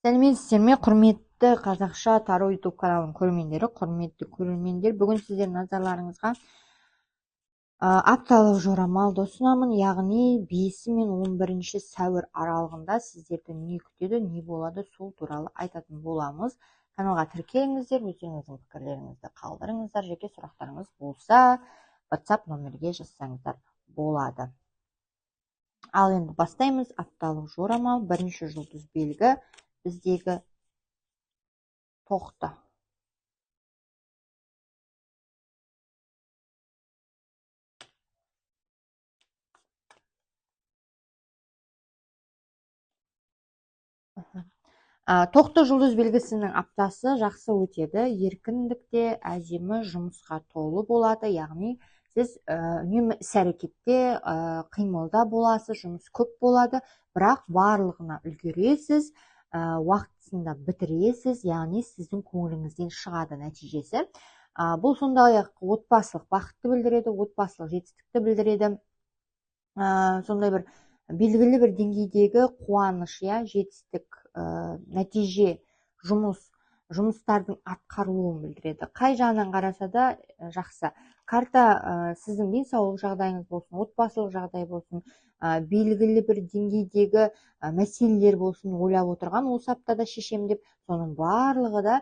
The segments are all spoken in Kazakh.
Сәлеметсіздер ме, құрметті Қазақша Таро YouTube каналының көрермендері, құрметті көрермендер, бүгін сіздердің назарларыңызға апталық жорамалды ұсынамын, яғни 5 мен 11 сәуір аралығында сіздерді не күтеді, не болады, сол туралы айтатын боламыз. Каналға тіркеліңіздер, өздеріңіздің пікірлеріңізді қалдырыңыздар, жеке сұрақтарыңыз болса, WhatsApp номерге жазсаңыздар болады. Ал енді бастаймыз. Апталық жорамал, бірінші жұлдыз белгі біздегі тоқты. Тоқты жұлдыз белгісінің аптасы жақсы өтеді, еркіндікте, әдемі жұмысқа толы болады, яғни сіз үнемі іс-әрекетте, қимылда боласыз, жұмыс көп болады, бірақ барлығына үлгересіз, уақытысында бітіресіз, яғни сіздің көңіліңізден шығады нәтижесі. Бұл сондай-ақ отбасылық бақытты білдіреді, отбасылық жетістікті білдіреді, сондай бір белгілі бір деңгейдегі қуаныш, жетістік, нәтиже, жұмыстардың атқарылуын білдіреді. Қай жағынан қараса да жақсы. Карта сіздің денсаулық жағдайыңыз болсын, отбасылық жағдай болсын, белгілі бір деңгейдегі мәселелер болсын, ойлап отырған осы аптада шешем деп, соның барлығы да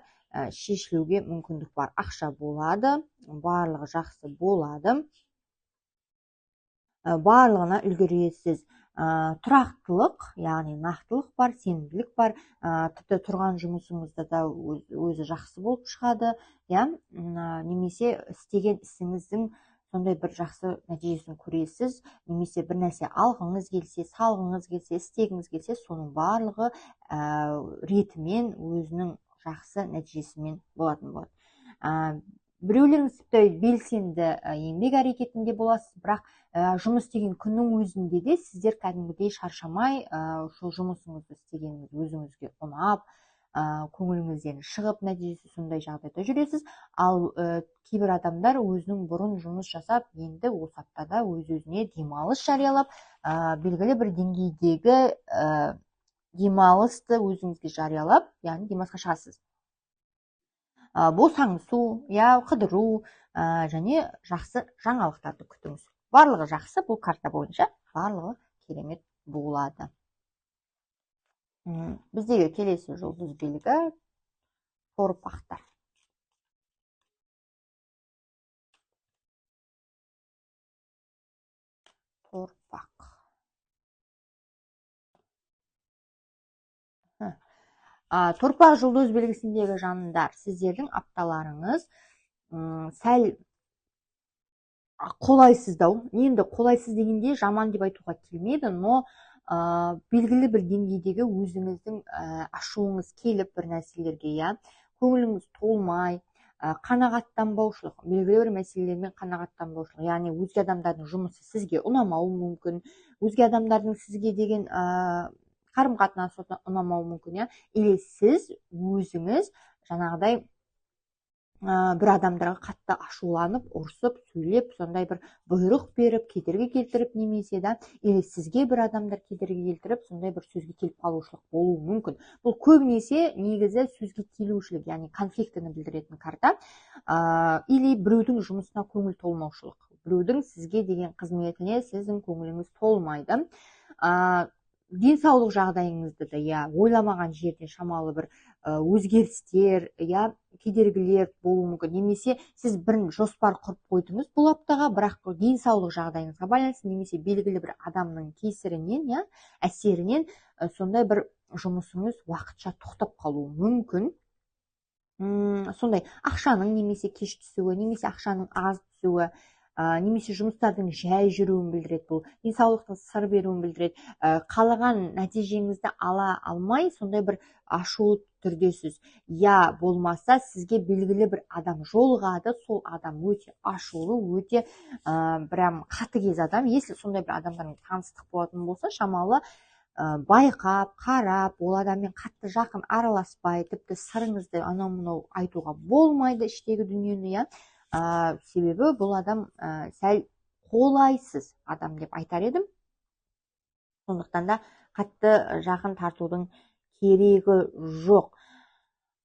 шешілуге мүмкіндік бар. Ақша болады, барлығы жақсы болады, барлығына үлгересіз. Тұрақтылық, яғни нақтылық бар, сенімділік бар, тіпті тұрған жұмысыңызда да өзі жақсы болып шығады, немесе істеген ісіңіздің сондай бір жақсы нәтижесін көресіз, немесе бір нәрсе алғыңыз келсе, салғыңыз келсе, істегіңіз келсе, соның барлығы ретімен өзінің жақсы нәтижесімен болатын болады. Біреулеріңіз тіпті белсенді еңбек әрекетінде боласыз, бірақ жұмыс істеген күннің өзінде де сіздер кәдімгідей шаршамай, сол жұмысыңызды істегеніңіз өзіңізге ұнап, көңіліңізден шығып, нәтижесі сондай жағдайда жүресіз. Ал кейбір адамдар өзінің бұрын жұмыс жасап, енді осы аптада өз-өзіне демалыс жариялап, белгілі бір деңгейдегі демалысты өзіңізге жариялап, яғни демалысқа шығасыз. Босаңсу, қыдыру, және жақсы жаңалықтарды күтіңіз. Барлығы жақсы, бұл карта бойынша барлығы керемет болады. Біздегі келесі жұлдыз белгі торпақтар. Торпақ. Торпақ жұлдыз белгісіндегі жандар, сіздердің апталарыңыз сәл қолайсыздау. Енді қолайсыз дегенде жаман деп айтуға келмейді, но белгілі бір деңгейдегі өзіңіздің ашуыңыз келіп бір нәрселерге, көңіліңіз толмай, қанағаттанбаушылық, белгілі бір мәселелермен қанағаттанбаушылық, яғни өзге адамдардың жұмысы сізге ұнамауы мүмкін, өзге адамдардың сізге деген қарым-қатынасы ұнамауы мүмкін, или сіз өзіңіз жаңағыдай бір адамдарға қатты ашуланып, ұрсып, сөйлеп, сондай бір бұйрық беріп, кедергі келтіріп немесе да, или сізге бір адамдар кедергі келтіріп, сондай бір сөзге келіп қалушылық болуы мүмкін. Бұл көбінесе негізі сөзге келушілік, яғни конфликтіні білдіретін карта, или біреудің жұмысына көңіл толмаушылық, біреудің сізге деген қызметіне сіздің көңіліңіз толмайды. Денсаулық жағдайыңызды да, ойламаған жерден шамалы бір өзгерістер, кедергілер болуы мүмкін. Немесе сіз бір жоспар құрып қойдыңыз бұл аптаға, бірақ денсаулық жағдайыңызға байланысты, немесе белгілі бір адамның кесірінен, әсерінен сондай бір жұмысыңыз уақытша тоқтап қалуы мүмкін. Сондай ақшаның немесе кеш түсуі, немесе ақшаның аз түсуі, немесе жұмыстардың жай жүруін білдіреді, бұл денсаулықтың сыр беруін білдіреді. Қалаған нәтижеңізді ала алмай, сондай бір ашулы түрдесіз. Я болмаса сізге белгілі бір адам жолығады, сол адам өте ашулы, өте прям қатыгез адам. Если сондай бір адамдармен таныстық болатын болса, шамалы байқап, қарап, ол адаммен қатты жақын араласпай, тіпті сырыңызды анау-мынау айтуға болмайды, іштегі дүниені, себебі бұл адам сәл қолайсыз адам деп айтар едім. Сондықтан да қатты жақын тартудың керегі жоқ.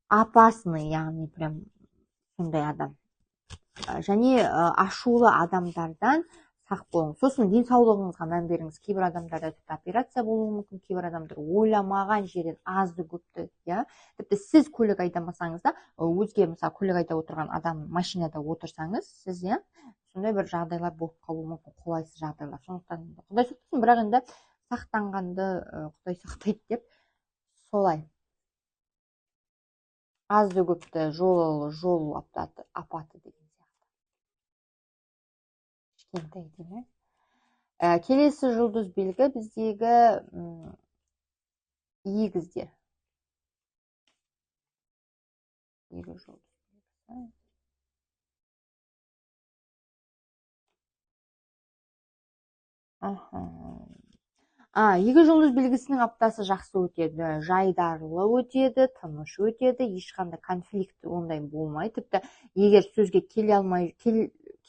Опасный, яғни прям сондай адам. Және ашулы адамдардан сақ болыңыз. Сосын денсаулығыңызға мән беріңіз. Кейбір адамдарда тіпті операция болуы мүмкін, кейбір адамдар ойламаған жерден азды көпті, иә. Тіпті сіз көлік айдамасаңыз да, өзге, мысалы, көлік айдап отырған адам машинада отырсаңыз, сіз, иә, сондай бір жағдайлар болып қалуы мүмкін, қолайсыз жағдайлар. Сондықтан Құдай сақтасын, бірақ енді сақтанғанды Құдай сақтайды деп солай. Азды көпті жол апаты деген сияқты. Кішкентай деймін. Келесі жұлдыз белгі біздегі егіздер. Егіз жұлдыз белгісі. Аха. Егіз жұлдыз белгісінің аптасы жақсы өтеді, жайдарлы өтеді, тыныш өтеді, ешқандай конфликт ондай болмайды. Тіпті егер сөзге келе алмай,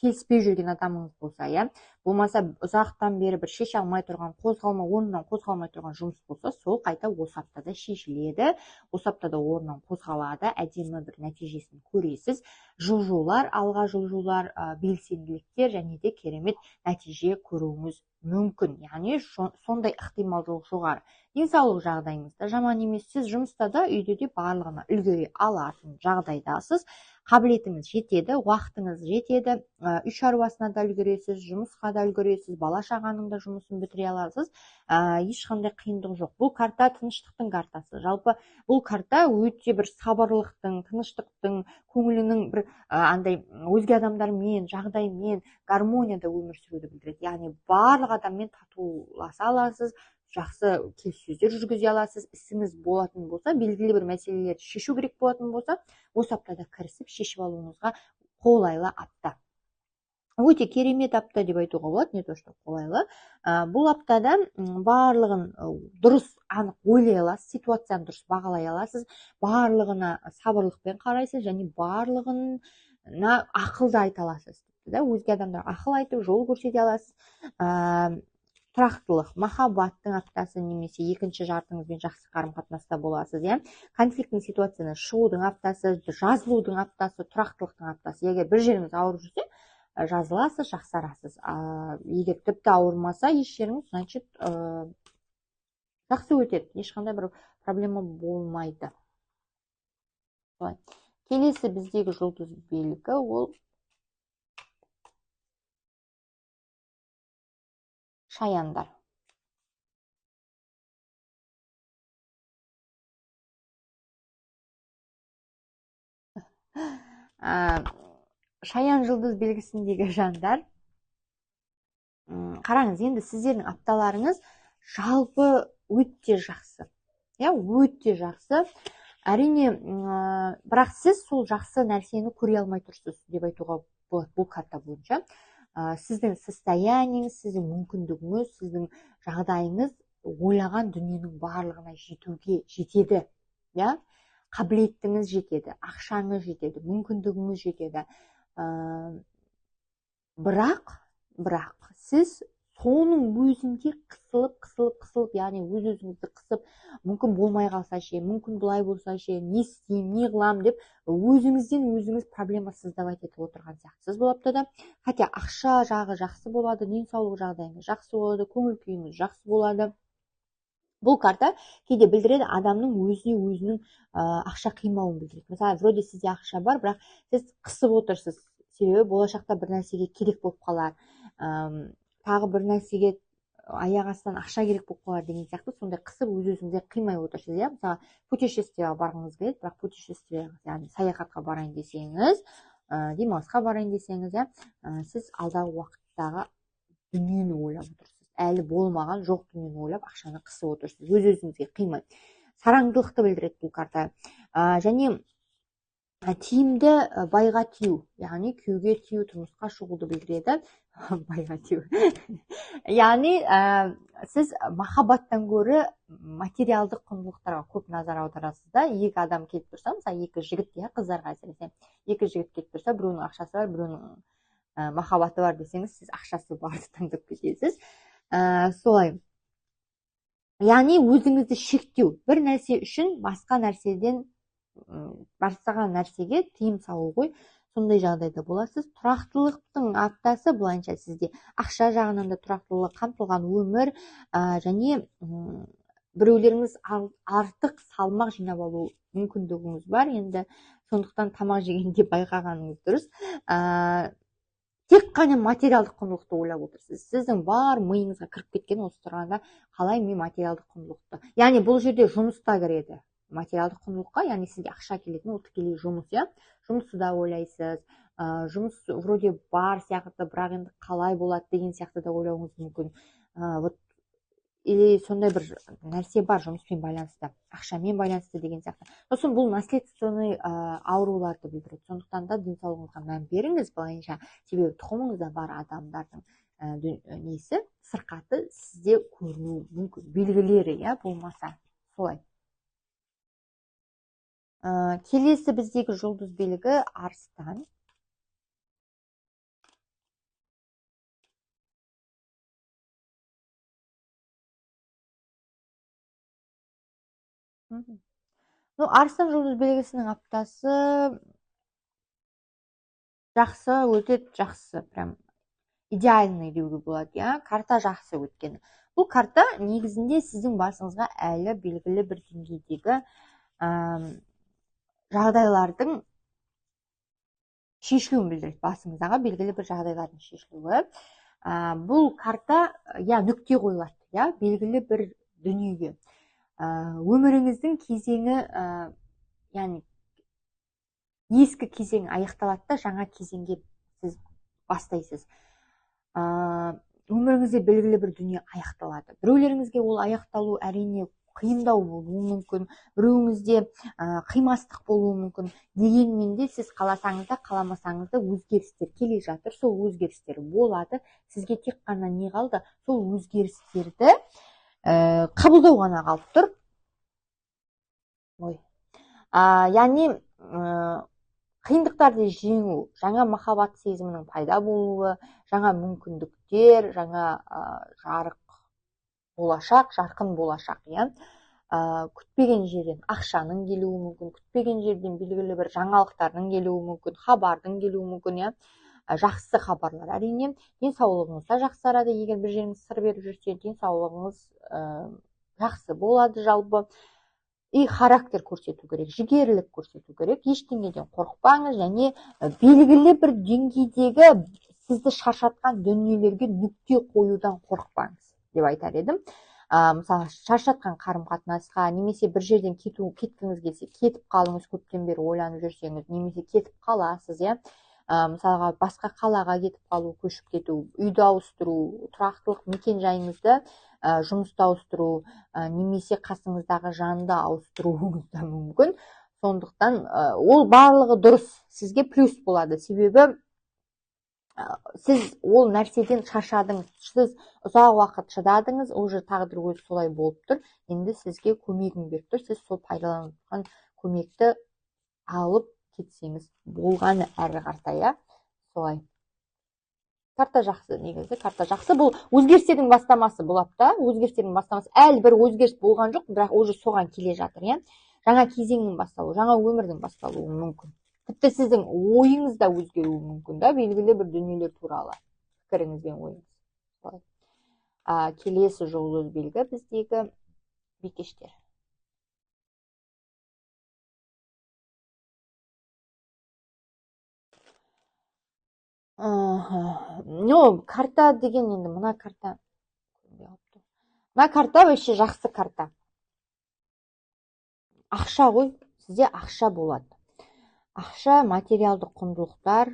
келіспей жүрген адамыңыз болса, иә, болмаса ұзақтан бері бір шеше алмай тұрған, қозғалмай, орнынан қозғалмай тұрған жұмыс болса, сол қайта осы аптада шешіледі, осы аптада орнынан қозғалады, әдемі бір нәтижесін көресіз. Жылжулар, алға жылжулар, белсенділіктер және де керемет нәтиже көруіңіз мүмкін. Яғни сондай ықтималдылық жоғары. Денсаулық жағдайыңыз да жаман емес, сіз жұмыста да, үйде де барлығына үлгере алатын жағдайдасыз. Қабілетіңіз жетеді, уақытыңыз жетеді, үй шаруасына да үлгересіз, жұмысқа да үлгересіз, бала шағаның да жұмысын бітіре аласыз. Ешқандай қиындық жоқ. Бұл карта тыныштықтың картасы. Жалпы бұл карта өте бір сабырлықтың, тыныштықтың, көңілінің бір андай өзге адамдармен, жағдаймен гармонияда өмір сүруді білдіреді. Яғни барлық адаммен татуласа аласыз, жақсы келіссөздер жүргізе аласыз, ісіңіз болатын болса, белгілі бір мәселелерді шешу керек болатын болса, осы аптада кірісіп шешіп алуыңызға қолайлы апта. Өте керемет апта деп айтуға болады, не то что қолайлы. Бұл аптада барлығын дұрыс, анық ойлай аласыз, ситуацияны дұрыс бағалай аласыз, барлығына сабырлықпен қарайсыз және барлығына ақыл да айта аласыз. Да, өзге адамдарға ақыл айтып, жол көрсете аласыз. Тұрақтылық, махаббаттың аптасы немесе екінші жартыңызбен жақсы қарым-қатынаста боласыз, иә. Конфликтің ситуациядан шығудың аптасы, жазылудың аптасы, тұрақтылықтың аптасы. Егер бір жеріңіз ауырып жүрсе, жазыласыз, жақсарасыз. Егер тіпті ауырмаса еш жеріңіз, значит, жақсы өтеді, ешқандай бір проблема болмайды. Солай. Келесі біздегі жұлдыз белгі ол шаяндар. Шаян жұлдыз белгісіндегі жандар, қараңыз, енді сіздердің апталарыңыз жалпы өте жақсы. Иә, өте жақсы. Әрине, бірақ сіз сол жақсы нәрсені көре алмай тұрсыз деп айтуға болады бұл карта бойынша. Сіздің состояниеңіз, сіздің мүмкіндігіңіз, сіздің жағдайыңыз ойлаған дүниенің барлығына жетуге жетеді. Иә? Қабілетіңіз жетеді, ақшаңыз жетеді, мүмкіндігіңіз жетеді. Бірақ сіз соның өзінде қысылып, қысылып, қысылып, яғни өз-өзіңізді қысып, мүмкін болмай қалса ше, мүмкін былай болса ше, не істеймін, не қыламын деп өзіңізден өзіңіз проблема создавать етіп отырған сияқтысыз бұл аптада. Хотя ақша жағы жақсы болады, денсаулық жағдайыңыз жақсы болады, көңіл күйіңіз жақсы болады. Бұл карта кейде білдіреді адамның өзіне өзінің ақша қимауын білдіреді. Мысалы, вроде сізде ақша бар, бірақ сіз қысып отырсыз. Себебі болашақта бір нәрсеге керек болып қалар, тағы бір нәрсеге аяқ астынан ақша керек болып қалар деген сияқты, сондай қысып өз-өзіңізге қимай отырсыз, иә. Мысалы, путешествияға барғыңыз келеді, бірақ путешествияға, яғни саяхатқа барайын десеңіз, демалысқа барайын десеңіз, иә, сіз алдағы уақыттағы дүниені ойлап отырсыз. Әлі болмаған жоқ дүниені ойлап ақшаны қысып отырсыз, өз-өзіңізге қимай. Сараңдылықты білдіреді бұл карта. Және тиімді байға тию, яғни күйеуге тию, тұрмысқа шығуды білдіреді. Байға тию. Яғни сіз махаббаттан гөрі материалдық құндылықтарға көп назар аударасыз да. Екі адам келіп тұрса, мысалы, екі жігіт, иә, қыздарға әсіресе, екі жігіт келіп тұрса, біреуінің ақшасы бар, біреуінің махаббаты бар десеңіз, сіз ақшасы барды таңдап кетесіз. Солай. Яғни өзіңізді шектеу, бір нәрсе үшін басқа нәрседен, басқа нәрсеге тыйым салу ғой. Сондай жағдайда боласыз. Тұрақтылықтың аптасы былайынша сізде ақша жағынан да тұрақтылық, қамтылған өмір, және біреулеріңіз артық салмақ жинап алу мүмкіндігіңіз бар. Енді сондықтан тамақ жегенде байқағаныңыз дұрыс. Тек қана материалдық құндылықты ойлап отырсыз. Сіздің бар миыңызға кіріп кеткен осы тұрғанда қалай мен материалдық құндылықты, яғни бұл жерде жұмыс та кіреді материалдық құндылыққа, яғни сізге ақша келетін ол тікелей жұмыс, иә. Жұмысты да ойлайсыз, жұмыс вроде бар сияқты, бірақ енді қалай болады деген сияқты да ойлауыңыз мүмкін. Вот или сондай бір нәрсе бар жұмыспен байланысты, ақшамен байланысты деген сияқты. Сосын бұл наследственный ауруларды білдіреді. Сондықтан да денсаулығыңызға мән беріңіз былайынша, себебі тұқымыңызда бар адамдардың несі, сырқаты сізде көрінуі мүмкін, белгілері, иә, болмаса солай. Келесі біздегі жұлдыз белгі арыстан. Ну, арыстан жұлдыз белгісінің аптасы жақсы өтеді, жақсы, прям идеальный деуге болады, иә. Карта жақсы өткені. Бұл карта негізінде сіздің басыңызға әлі белгілі бір деңгейдегі жағдайлардың шешілуін білдіреді. Басыңыздағы белгілі бір жағдайлардың шешілуі. Бұл карта, иә, нүкте қойылады, иә, белгілі бір дүниеге. Өміріңіздің кезеңі, яғни ескі кезең аяқталады да, жаңа кезеңге сіз бастайсыз. Өміріңізде белгілі бір дүние аяқталады. Біреулеріңізге ол аяқталу әрине қиындау болуы мүмкін, біреуіңізде қимастық болуы мүмкін. Дегенмен де сіз қаласаңыз да, қаламасаңыз да өзгерістер келе жатыр. Сол өзгерістер болады. Сізге тек қана не қалды? Сол өзгерістерді қабылдау ғана қалып тұр. Ой. Яғни қиындықтарды жеңу, жаңа махаббат сезімінің пайда болуы, жаңа мүмкіндіктер, жаңа жарық болашақ, жарқын болашақ, иә. Күтпеген жерден ақшаның келуі мүмкін, күтпеген жерден белгілі бір жаңалықтардың келуі мүмкін, хабардың келуі мүмкін, иә. Жақсы хабарлар әрине. Денсаулығыңыз да жақсарады, егер бір жеріңіз сыр беріп жүрсе, денсаулығыңыз жақсы болады жалпы. И характер көрсету керек, жігерлік көрсету керек, ештеңеден қорықпаңыз және белгілі бір деңгейдегі сізді шаршатқан дүниелерге нүкте қоюдан қорықпаңыз деп айтар едім. Мысалы, шаршатқан қарым-қатынасқа немесе бір жерден кеткіңіз келсе, кетіп қалыңыз, көптен бері ойланып жүрсеңіз, немесе кетіп қаласыз, иә. Мысалға, басқа қалаға кетіп қалу, көшіп кету, үйді ауыстыру, тұрақтылық мекен жайыңызды, жұмысты ауыстыру, немесе қасыңыздағы жанды ауыстыруыңыз да мүмкін. Сондықтан ол барлығы дұрыс, сізге плюс болады. Себебі сіз ол нәрседен шаршадыңыз, сіз ұзақ уақыт шыдадыңыз, уже тағдыр өзі солай болып тұр. Енді сізге көмегін беріп тұр, сіз сол пайдаланған көмекті алып кетсеңіз болғаны әрі қарата, иә. Солай. Карта жақсы, негізі карта жақсы. Бұл өзгерістердің бастамасы бұл апта, өзгерістердің бастамасы. Әлі бір өзгеріс болған жоқ, бірақ уже соған келе жатыр, иә. Жаңа кезеңнің басталуы, жаңа өмірдің басталуы мүмкін. Тіпті сіздің ойыңыз да өзгеруі мүмкін, да, белгілі бір дүниелер туралы пікіріңіз бен ойыңыз. Солай. Келесі жұлдыз белгі біздегі бикештер. Ну, карта деген енді мына карта. Мына карта вообще жақсы карта. Ақша ғой, сізде ақша болады. Ақша, материалдық құндылықтар,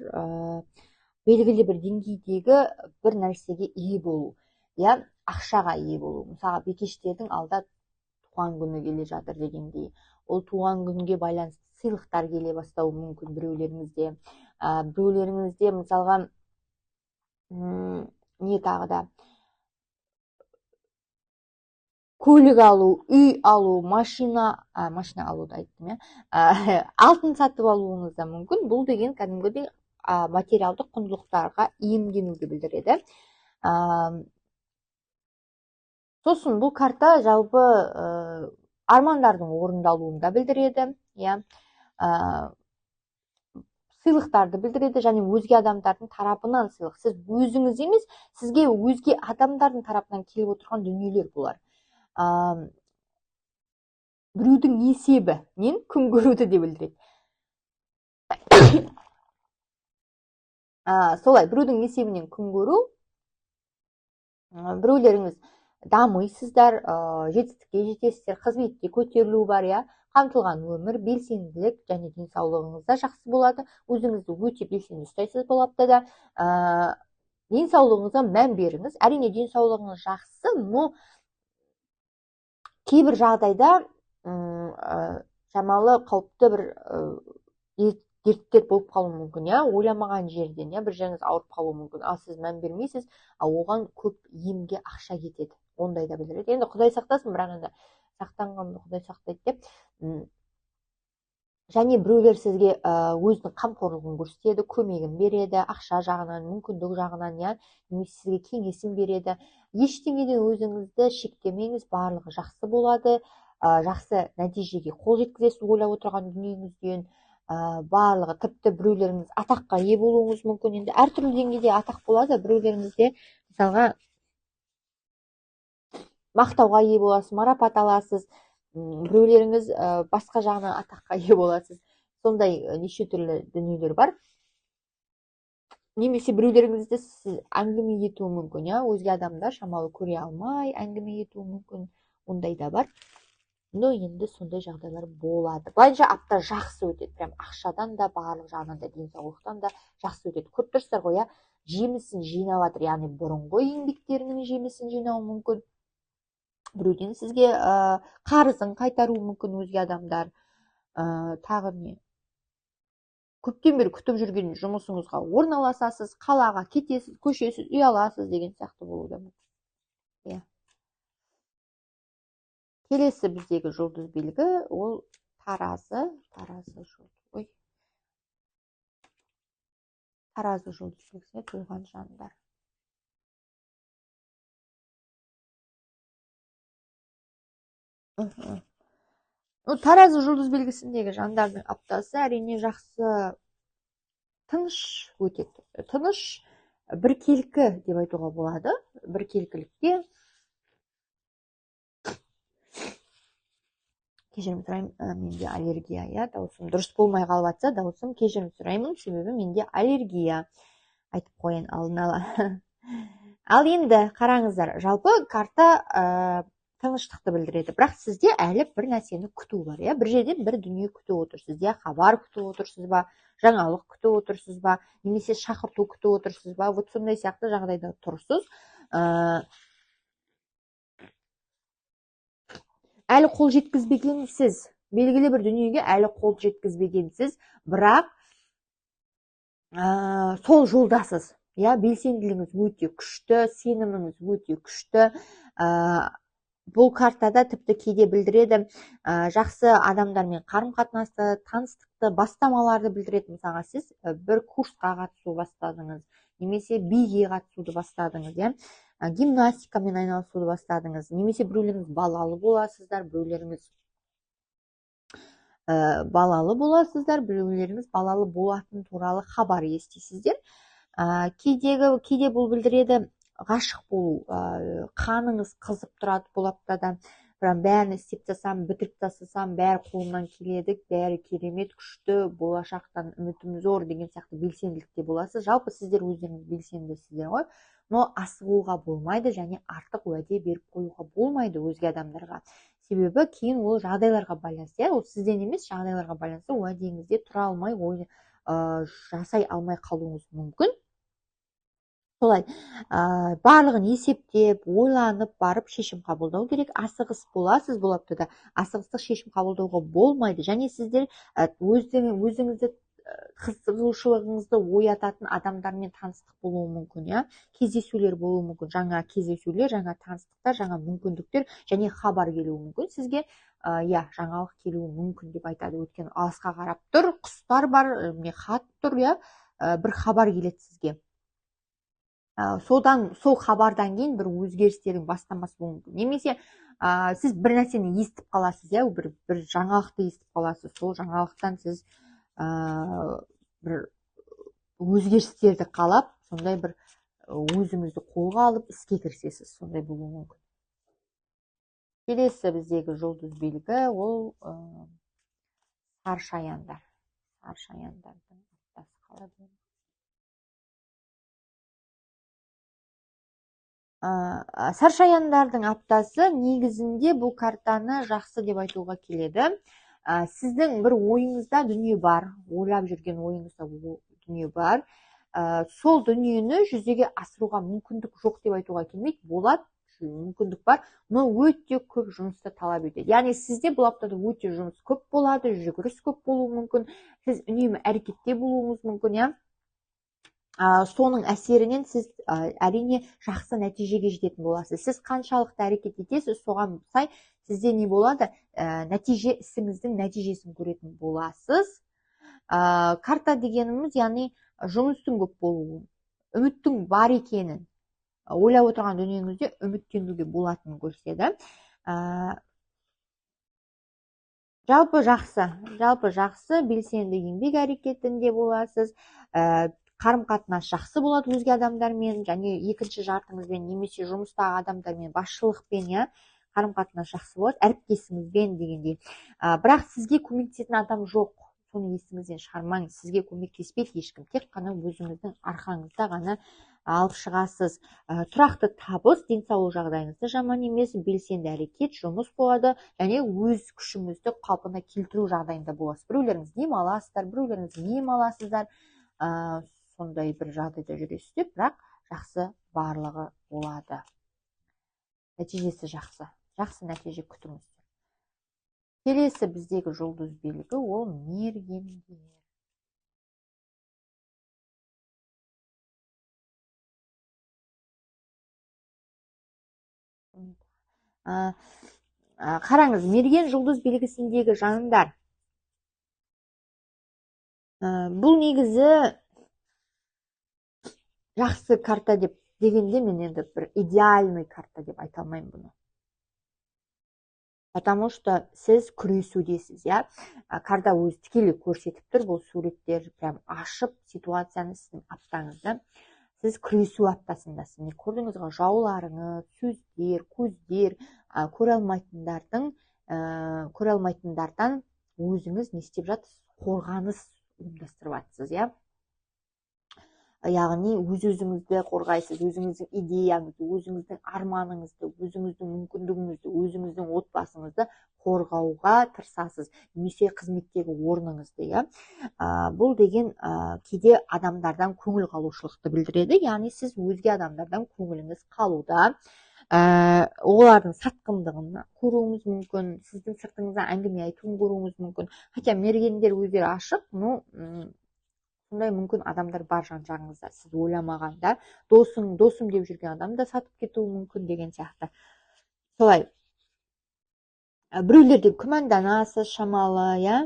белгілі бір деңгейдегі бір нәрсеге ие болу, иә, ақшаға ие болу. Мысалға, бикештердің алда туған күні келе жатыр дегендей, ол туған күнге байланысты сыйлықтар келе бастауы мүмкін біреулеріңізде. Біреулеріңізде мысалға, не тағы да көлік алу, үй алу, машина, машина алуды айттым, иә. Алтын сатып алуыңыз да мүмкін. Бұл деген кәдімгідей, материалдық құндылықтарға иемденуді білдіреді. Сосын бұл карта жалпы армандардың орындалуын да білдіреді, иә, сыйлықтарды білдіреді және өзге адамдардың тарапынан сыйлық. Сіз өзіңіз емес, сізге өзге адамдардың тарапынан келіп отырған дүниелер бұлар. Біреудің есебінен күн көруді де білдіреді. Солай, біреудің есебінен күн көру. Біреулеріңіз дамисыздар, жетістікке жетесіздер, қызметке көтерілу бар, иә, қамтылған өмір, белсенділік және денсаулығыңыз да жақсы болады. Өзіңізді өте белсенді ұстайсыз бұл аптада. Денсаулығыңызға мән беріңіз. Әрине, денсаулығыңыз жақсы, но кейбір жағдайда шамалы қауіпті бір дерттер болып қалуы мүмкін, иә, ойламаған жерден, иә, бір жеріңіз ауырып қалуы мүмкін. Ал сіз мән бермейсіз, ал оған көп емге ақша кетеді. Ондай да білдіреді. Енді Құдай сақтасын, бірақ енді сақтанғанды Құдай сақтайды деп. Және біреулер сізге өзінің қамқорлығын көрсетеді, көмегін береді, ақша жағынан, мүмкіндік жағынан, иә, немесе сізге кеңесін береді. Ештеңеден өзіңізді шектемеңіз, барлығы жақсы болады, жақсы нәтижеге қол жеткізесіз ойлап отырған дүниеңізден. Барлығы, тіпті біреулеріңіз атаққа ие болуыңыз мүмкін. Енді әртүрлі деңгейде атақ болады. Біреулеріңізде мысалға мақтауға ие боласыз, марапат аласыз, біреулеріңіз басқа жағынан атаққа ие боласыз. Сондай неше түрлі дүниелер бар. Немесе біреулеріңізді сіз әңгіме етуі мүмкін, иә, өзге адамдар шамалы көре алмай әңгіме етуі мүмкін, ондай да бар. Но енді сондай жағдайлар болады. Былайынша апта жақсы өтеді, прям ақшадан да, барлық жағынан да, денсаулықтан да жақсы өтеді. Көріп тұрсыздар ғой, иә, жемісін жинап жатыр, яғни бұрынғы еңбектерінің жемісін жинауы мүмкін. Біреуден сізге қарызын қайтаруы мүмкін өзге адамдар. Тағы не? Көптен бері күтіп жүрген жұмысыңызға орналасасыз, қалаға кетесіз, көшесіз, үй аласыз деген сияқты болуы да мүмкін. Иә. Келесі біздегі жұлдыз белгі ол таразы, таразы жұлдыз. Ой. Таразы жұлдыз белгісіне туған жандар. Таразы жұлдыз белгісіндегі жандардың аптасы әрине жақсы, тыныш өтеді. Тыныш, біркелкі деп айтуға болады. Біркелкілікте. Кешірім сұраймын, менде аллергия, иә, дауысым дұрыс болмай қалып жатса, дауысым кешірім сұраймын, себебі менде аллергия. Айтып қояйын алдын ала. Ал енді қараңыздар, жалпы карта тыныштықты білдіреді, бірақ сізде әлі бір нәрсені күту бар, иә, бір жерден бір дүние күтіп отырсыз, иә, хабар күтіп отырсыз ба, жаңалық күтіп отырсыз ба, немесе шақырту күтіп отырсыз ба, вот сондай сияқты жағдайда тұрсыз. Әлі қол жеткізбегенсіз, белгілі бір дүниеге әлі қол жеткізбегенсіз, бірақ сол жолдасыз, иә, белсенділігіңіз өте күшті, сеніміңіз өте күшті. Бұл картада тіпті кейде білдіреді, жақсы адамдармен қарым-қатынасты, таныстықты, бастамаларды білдіреді. Мысалға, сіз бір курсқа қатысу бастадыңыз, немесе биге қатысуды бастадыңыз, иә, гимнастикамен айналысуды бастадыңыз, немесе біреулеріңіз балалы боласыздар, біреулеріңіз балалы боласыздар, біреулеріңіз балалы болатын туралы хабар естисіздер. Кейде бұл білдіреді ғашық болу, қаныңыз қызып тұрады бұл аптада. Бірақ бәрін істеп тастасам, бітіріп тастасам, бәрі қолымнан келеді, бәрі керемет, күшті, болашақтан үмітім зор деген сияқты белсенділікте боласыз. Жалпы сіздер өздеріңіз белсендісіздер ғой, но асығуға болмайды және артық уәде беріп қоюға болмайды өзге адамдарға. Себебі кейін ол жағдайларға байланысты, иә, ол сізден емес, жағдайларға байланысты уәдеңізде тұра алмай, жасай алмай қалуыңыз мүмкін. Солай, барлығын есептеп, ойланып барып шешім қабылдау керек. Асығыс боласыз бұл аптада, асығыстық шешім қабылдауға болмайды. Және сіздер, өзіңізді, қызығушылығыңызды оятатын адамдармен таныстық болуы мүмкін, иә? Кездесулер болуы мүмкін, жаңа кездесулер, жаңа таныстықтар, жаңа мүмкіндіктер және хабар келуі мүмкін сізге, иә, жаңалық келуі мүмкін деп айтады. Өйткені алысқа қарап тұр, құстар бар, міне хат тұр, иә, бір хабар келеді сізге. Содан, сол хабардан кейін бір өзгерістердің бастамасы болуы мүмкін. Немесе сіз бір нәрсені естіп қаласыз, иә, бір жаңалықты естіп қаласыз. Сол жаңалықтан сіз бір өзгерістерді қалап, сондай бір өзіңізді қолға алып іске кірісесіз, сондай болуы мүмкін. Келесі біздегі жұлдыз белгі ол саршаяндар. Саршаяндардың аптасы қалай болады? Саршаяндардың аптасы негізінде бұл картаны жақсы деп айтуға келеді. Сіздің бір ойыңызда дүние бар, ойлап жүрген ойыңызда дүние бар. Сол дүниені жүзеге асыруға мүмкіндік жоқ деп айтуға келмейді, болады, мүмкіндік бар, но өте көп жұмысты талап етеді. Яғни сізде бұл аптада өте жұмыс көп болады, жүгіріс көп болуы мүмкін, сіз үнемі әрекетте болуыңыз мүмкін, иә. Соның әсерінен сіз әрине жақсы нәтижеге жететін боласыз. Сіз қаншалықты әрекет етесіз, соған сай сізде не болады? Нәтиже, ісіңіздің нәтижесін көретін боласыз. Карта дегеніміз, яғни жұмыстың көп болуы, үміттің бар екенін, ойлап отырған дүниеңізде үміттенуге болатынын көрсетеді. Жалпы жақсы, жалпы жақсы, белсенді еңбек әрекетінде боласыз. Қарым-қатынас жақсы болады өзге адамдармен, және екінші жартыңызбен, немесе жұмыстағы адамдармен, басшылықпен, иә, қарым-қатынас жақсы болады, әріптесіңізбен дегендей. Бірақ сізге көмектесетін адам жоқ, соны есіңізден шығармаңыз, сізге көмектеспейді ешкім, тек қана өзіңіздің арқаңызда ғана алып шығасыз. Тұрақты табыс, денсаулық жағдайыңыз да жаман емес, белсенді әрекет, жұмыс болады, және өз күшіңізді қалпына келтіру жағдайында боласыз. Біреулеріңіз дем аласыздар, біреулеріңіз ем аласыздар, сондай бір жағдайда жүресіздер, бірақ жақсы барлығы болады. Нәтижесі жақсы, жақсы нәтиже күтіңіздер. Келесі біздегі жұлдыз белгі ол мергендер. Қараңыз, мерген жұлдыз белгісіндегі жандар. Бұл негізі жақсы карта деп дегенде мен енді бір идеальный карта деп айта алмаймын бұны. Потому что сіз күресудесіз, иә. Карта өзі тікелей көрсетіп тұр, бұл суреттер прям ашып ситуацияны сіздің аптаңызда. Сіз күресу аптасындасыз. Міне көрдіңіз ғой, жауларыңыз, сөздер, көздер, көре алмайтындардың, көре алмайтындардан өзіңіз не істеп жатырсыз? Қорғаныс ұйымдастырып жатсыз, иә. Яғни өз-өзіңізді қорғайсыз, өзіңіздің идеяңызды, өзіңіздің арманыңызды, өзіңіздің мүмкіндігіңізді, өзіңіздің отбасыңызды қорғауға тырысасыз, немесе қызметтегі орныңызды, иә. Бұл деген кейде адамдардан көңіл қалушылықты білдіреді, яғни сіз өзге адамдардан көңіліңіз қалуда, олардың сатқындығын көруіңіз мүмкін, сіздің сыртыңыздан әңгіме айтуын көруіңіз мүмкін. Хотя мергендер өздері ашық, но сондай мүмкін адамдар бар жан жағыңызда, сіз ойламағанда, досың, досым деп жүрген адам да сатып кетуі мүмкін деген сияқты. Солай. Біреулерден күмәнданасыз шамалы, иә.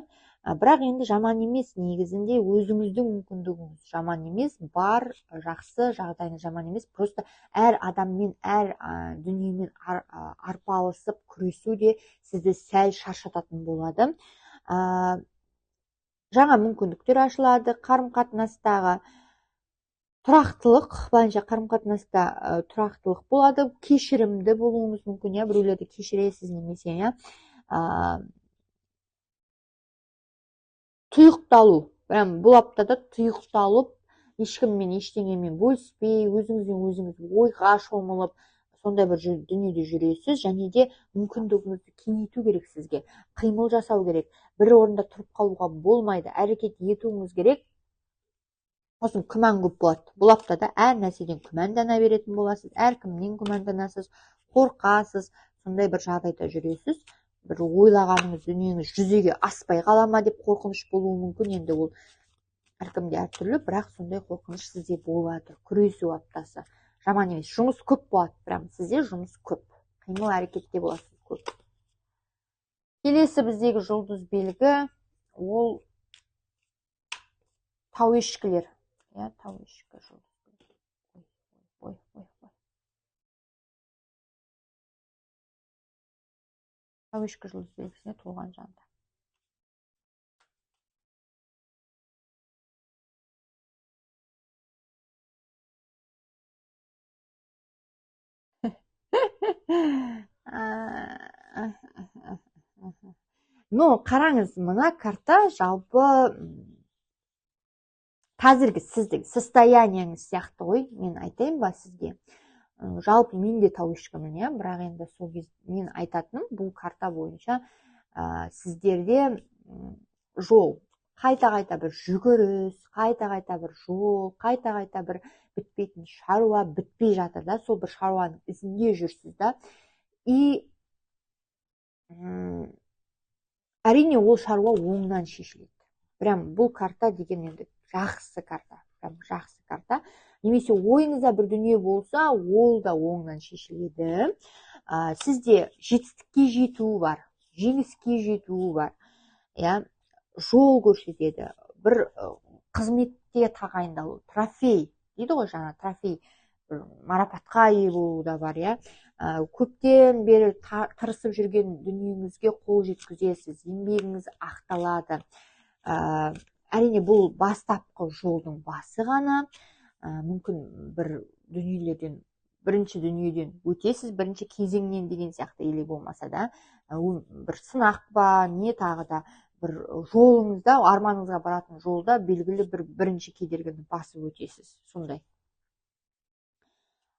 Бірақ енді жаман емес, негізінде өзіңіздің мүмкіндігіңіз жаман емес, бар, жақсы, жағдайыңыз жаман емес. Просто әр адаммен, әр дүниемен арпалысып күресу де сізді сәл шаршататын болады. Жаңа мүмкіндіктер ашылады, қарым-қатынастағы тұрақтылық, былайынша қарым-қатынаста тұрақтылық болады, кешірімді болуыңыз мүмкін, иә, біреулерді кешіресіз немесе, иә, тұйықталу, прям бұл аптада тұйықталып, ешкіммен ештеңемен бөліспей, өзіңізбен өзіңіз ойға шомылып, сондай бір дүниеде жүресіз, және де мүмкіндігіңізді кеңейту керек сізге, қимыл жасау керек, бір орында тұрып қалуға болмайды, әрекет етуіңіз керек. Сосын күмән көп болады. Бұл аптада әр нәрседен күмәндана беретін боласыз, әркімнен күмәнданасыз, қорқасыз, сондай бір жағдайда жүресіз. Бір ойлағаныңыз дүниеңіз жүзеге аспай қала ма деп қорқыныш болуы мүмкін. Енді ол әркімде әртүрлі, бірақ сондай қорқыныш сізде болады. Күресу аптасы жаман емес, жұмыс көп болады, прям сізде жұмыс көп, қимыл әрекетте боласыз көп. Келесі біздегі жұлдыз белгі ол тау ешкілер. Иә, тау ешкі жұлдыз белгі. Ой, ой, ой. Тау ешкі жұлдыз белгісіне туған жандар. Но қараңыз, мына карта жалпы қазіргі сіздің состояниеңіз сияқты ғой, мен айтайын ба сізге. Жалпы мен де тау ешкімін, иә, бірақ енді сол кез мен айтатыным бұл карта бойынша сіздерде жол, қайта-қайта бір жүгіріс, қайта-қайта бір жол, қайта-қайта бір бітпейтін шаруа бітпей жатыр да, сол бір шаруаның ізінде жүрсіз да. И әрине ол шаруа оңынан шешіледі. Прям бұл карта деген енді жақсы карта, прям жақсы карта. Немесе ойыңызда бір дүние болса, ол да оңынан шешіледі. Сізде жетістікке жету бар, жеңіске жету бар, иә, жол көрсетеді, бір қызметте тағайындалу, трофей дейді ғой, жаңа трофей, бір марапатқа ие болу да бар, иә. Көптен бері тырысып жүрген дүниеңізге қол жеткізесіз, еңбегіңіз ақталады. Әрине бұл бастапқы жолдың басы ғана. Мүмкін бір дүниелерден, бірінші дүниеден өтесіз, бірінші кезеңнен деген сияқты, или болмаса да бір сынақ па, не тағы да бір жолыңызда, арманыңызға баратын жолда белгілі бір бірінші кедергіні басып өтесіз. Сондай.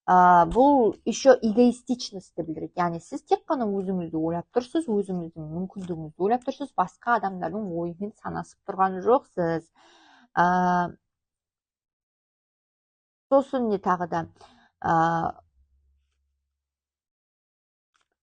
Бұл еще эгоистичностьті білдіреді. Яғни сіз тек қана өзіңізді ойлап тұрсыз, өзіңіздің мүмкіндігіңізді ойлап тұрсыз, басқа адамдардың ойымен санасып тұрған жоқсыз. Сосын не тағы да,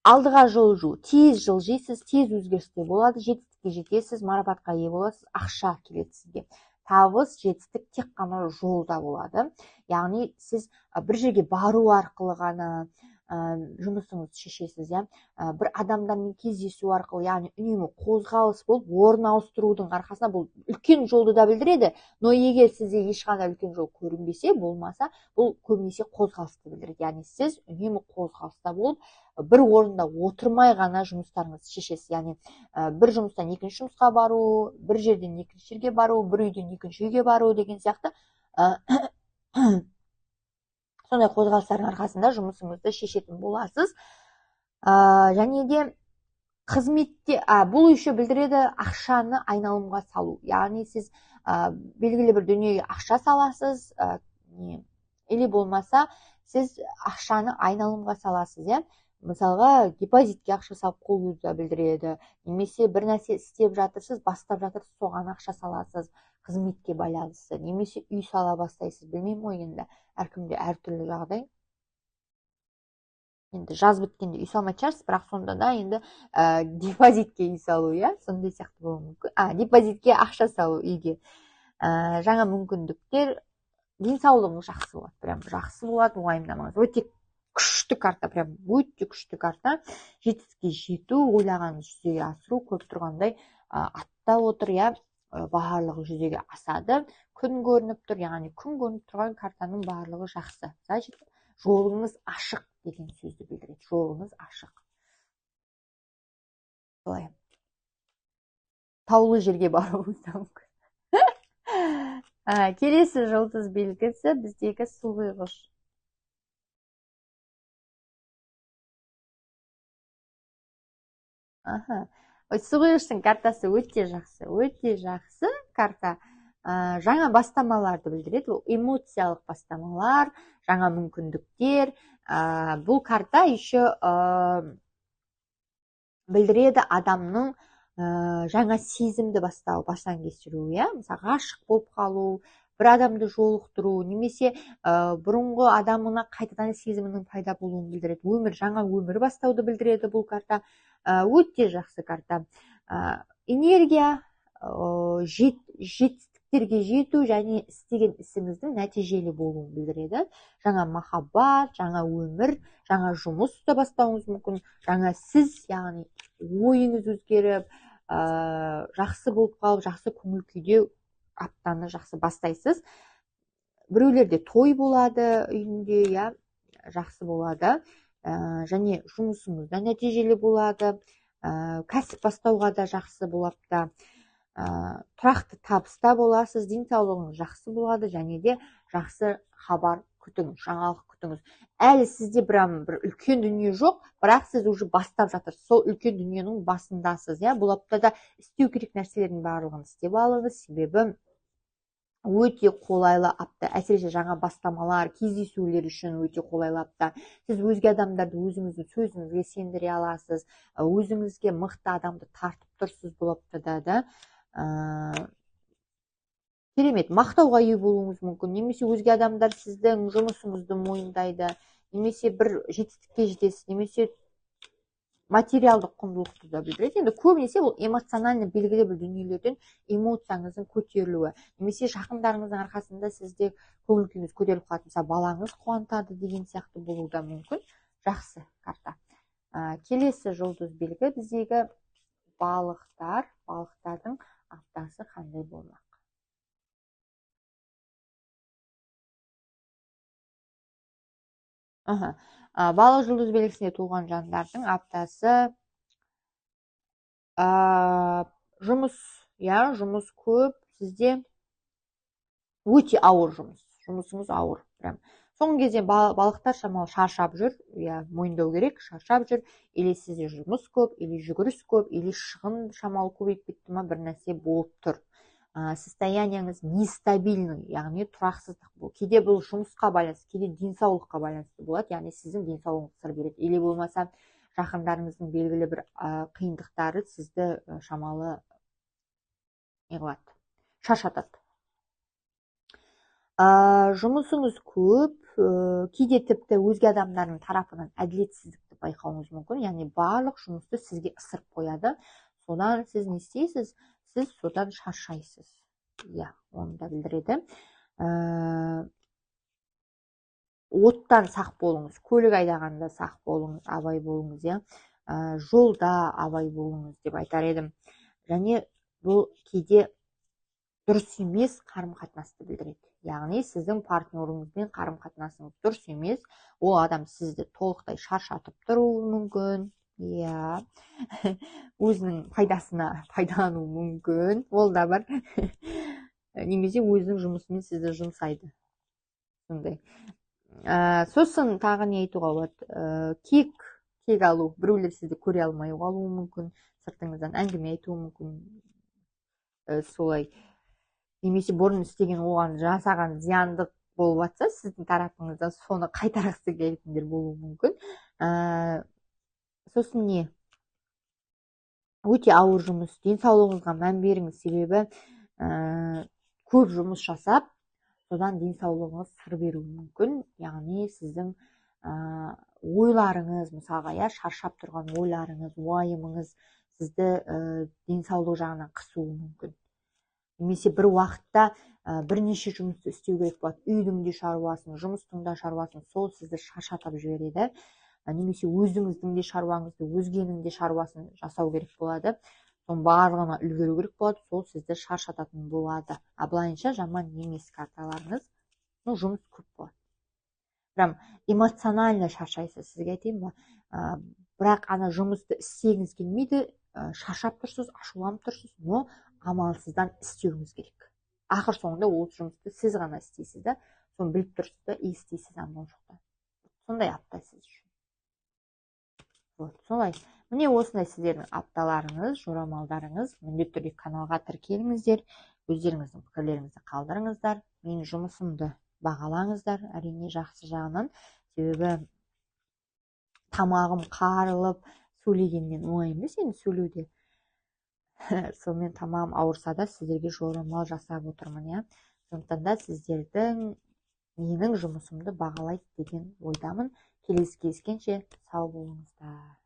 алдыға жылжу, тез жылжисыз, тез өзгерістер болады, жетістікке жетесіз, марапатқа ие боласыз, ақша келеді сізге. Табыс, жетістік тек қана жолда болады. Яғни сіз бір жерге бару арқылы ғана жұмысыңызды шешесіз, иә? Бір адамдармен кездесу арқылы, яғни үнемі қозғалыс болып, орын ауыстырудың арқасында бұл үлкен жолды да білдіреді, но егер сізде ешқандай үлкен жол көрінбесе, болмаса, бұл көбінесе қозғалысты білдіреді. Яғни сіз үнемі қозғалыста болып, бір орында отырмай ғана жұмыстарыңызды шешесіз. Яғни бір жұмыстан екінші жұмысқа бару, бір жерден екінші жерге бару, бір үйден екінші үйге бару деген сияқты, сондай қозғалыстардың арқасында жұмысыңызды шешетін боласыз. Және де қызметте, бұл еще білдіреді ақшаны айналымға салу. Яғни сіз белгілі бір дүниеге ақша саласыз, или болмаса сіз ақшаны айналымға саласыз, иә? Мысалға, депозитке ақша салып қоюды да білдіреді, немесе бір нәрсе істеп жатырсыз, бастап жатырсыз, соған ақша саласыз, қызметке байланысты, немесе үй сала бастайсыз, білмеймін ғой енді, әркімде әртүрлі жағдай. Енді жаз біткенде үй салмайтын шығарсыз, бірақ сонда да енді депозитке үй салу, иә, сондай сияқты болуы мүмкін. Депозитке ақша салу үйге. Жаңа мүмкіндіктер, денсаулығыңыз жақсы болады, прям жақсы болады, уайымдамаңыз. Өте күшті карта, прям өте күшті карта. Жетістікке жету, ойлағаныңызды жүзеге асыру, көріп тұрғандай, атта отыр, иә, барлығы жүзеге асады. Күн көрініп тұр, яғни күн көрініп тұрған картаның барлығы жақсы. Значит, жолыңыз ашық деген сөзді білдіреді. Жолыңыз ашық. Солай. Таулы жерге баруыңыз да мүмкін. Келесі жұлдыз белгісі біздегі су құйғыш. Аха. Ой, су құйғыштың картасы өте жақсы, өте жақсы карта. Жаңа бастамаларды білдіреді. Ол эмоциялық бастамалар, жаңа мүмкіндіктер. Бұл карта еще білдіреді адамның жаңа сезімді бастау, бастан кешіру, иә? Мысалы, ғашық болып қалу, бір адамды жолықтыру, немесе бұрынғы адамына қайтадан сезімінің пайда болуын білдіреді. Өмір, жаңа өмір бастауды білдіреді бұл карта. Өте жақсы карта. Энергия, жетістіктерге жету және істеген ісіңіздің нәтижелі болуын білдіреді. Жаңа махаббат, жаңа өмір, жаңа жұмыс та бастауыңыз мүмкін. Жаңа сіз, яғни ойыңыз өзгеріп, жақсы болып қалып, жақсы көңіл күйде аптаны жақсы бастайсыз. Біреулерде той болады үйінде, иә, жақсы болады. Және жұмысыңыз да нәтижелі болады. Кәсіп бастауға да жақсы бұл апта. Тұрақты табыста боласыз, денсаулығыңыз жақсы болады, және де жақсы хабар күтіңіз, жаңалық күтіңіз. Әлі сізде бір үлкен дүние жоқ, бірақ сіз уже бастап жатырсыз, сол үлкен дүниенің басындасыз, иә. Бұл аптада істеу керек нәрселердің барлығын істеп алыңыз, себебі өте қолайлы апта, әсіресе жаңа бастамалар, кездесулер үшін өте қолайлы апта. Сіз өзге адамдарды өзіңіздің сөзіңізге сендіре аласыз, өзіңізге мықты адамды тартып тұрсыз бұл аптада да. Керемет, мақтауға ие болуыңыз мүмкін, немесе өзге адамдар сіздің жұмысыңызды мойындайды, немесе бір жетістікке жетесіз, немесе материалдық құндылықты да білдіреді. Енді көбінесе бұл эмоциональны белгілі бір дүниелерден эмоцияңыздың көтерілуі, немесе жақындарыңыздың арқасында сізде көңіл күйіңіз көтеріліп қалады, мысалы балаңыз қуантады деген сияқты болуы да мүмкін. Жақсы карта. Келесі жұлдыз белгі біздегі балықтар. Балықтардың аптасы қандай болмақ? Балық жұлдыз белгісінде туған жандардың аптасы жұмыс, иә, жұмыс көп, сізде өте ауыр жұмыс, жұмысыңыз ауыр. Прям соңғы кезде балықтар шамалы шаршап жүр, иә, мойындау керек, шаршап жүр. Или сізде жұмыс көп, или жүгіріс көп, или шығын шамалы көбейіп кетті ма, бір нәрсе болып тұр. Состояниеңіз нестабильный, яғни тұрақсыздық бұл. Кейде бұл жұмысқа байланысты, кейде денсаулыққа байланысты болады, яғни сіздің денсаулығыңыз сыр береді. Или болмаса жақындарыңыздың белгілі бір қиындықтары сізді шамалы не қылады, шаршатады. Жұмысыңыз көп, кейде тіпті өзге адамдардың тарапынан әділетсіздікті байқауыңыз мүмкін, яғни барлық жұмысты сізге ысырып қояды. Содан сіз не істейсіз? Сіз содан шаршайсыз. Иә, оны да білдіреді. Оттан сақ болыңыз, көлік айдағанда сақ болыңыз, абай болыңыз, иә. Жолда абай болыңыз деп айтар едім. Және бұл кейде дұрыс емес қарым-қатынасты білдіреді. Яғни сіздің партнеріңізбен қарым-қатынасыңыз дұрыс емес, ол адам сізді толықтай шаршатып тұруы мүмкін. Иә, өзінің пайдасына пайдалануы мүмкін, ол да бар. Немесе өзінің жұмысымен сізді жұмсайды. Сондай. Сосын тағы не айтуға болады? Кек алу. Біреулер сізді көре алмай қалуы мүмкін, сыртыңыздан әңгіме айтуы мүмкін. Солай. Немесе бұрын істеген, оған жасаған зияндық болып жатса, сіздің тарапыңыздан соны қайтарғысы келетіндер болуы мүмкін. Сосын не? Өте ауыр жұмыс, денсаулығыңызға мән беріңіз, себебі көп жұмыс жасап, содан денсаулығыңыз сыр беруі мүмкін. Яғни сіздің ойларыңыз, мысалға, иә, шаршап тұрған ойларыңыз, уайымыңыз сізді денсаулық жағынан қысуы мүмкін. Немесе бір уақытта бірнеше жұмысты істеу керек болады, үйдің де шаруасын, жұмыстың да шаруасын, сол сізді шаршатып жібереді. Немесе өзіңіздің де шаруаңызды, өзгенің де шаруасын жасау керек болады. Соның барлығына үлгеру керек болады, сол сізді шаршататын болады. А былайынша жаман емес карталарыңыз, ну, жұмыс көп болады. Прям эмоционально шаршайсыз, сізге айтайын ба? Бірақ ана жұмысты істегіңіз келмейді, шаршап тұрсыз, ашуланып тұрсыз, но амалсыздан істеуіңіз керек. Ақыр соңында ол жұмысты сіз ғана істейсіз да, соны біліп тұрсыз да, істейсіз амал жоқта. Сондай апта сіз үшін. Вот, солай. Міне осындай сіздердің апталарыңыз, жорамалдарыңыз. Міндетті түрде каналға тіркеліңіздер, өздеріңіздің пікірлеріңізді қалдырыңыздар, менің жұмысымды бағалаңыздар, әрине жақсы жағынан. Себебі тамағым қарылып сөйлегеннен оңай емес енді сөйлеуде. Сонымен тамағым ауырса да сіздерге жорамал жасап отырмын, иә. Сондықтан да сіздердің менің жұмысымды бағалайды деген ойдамын. Келесі кездескенше сау болыңыздар.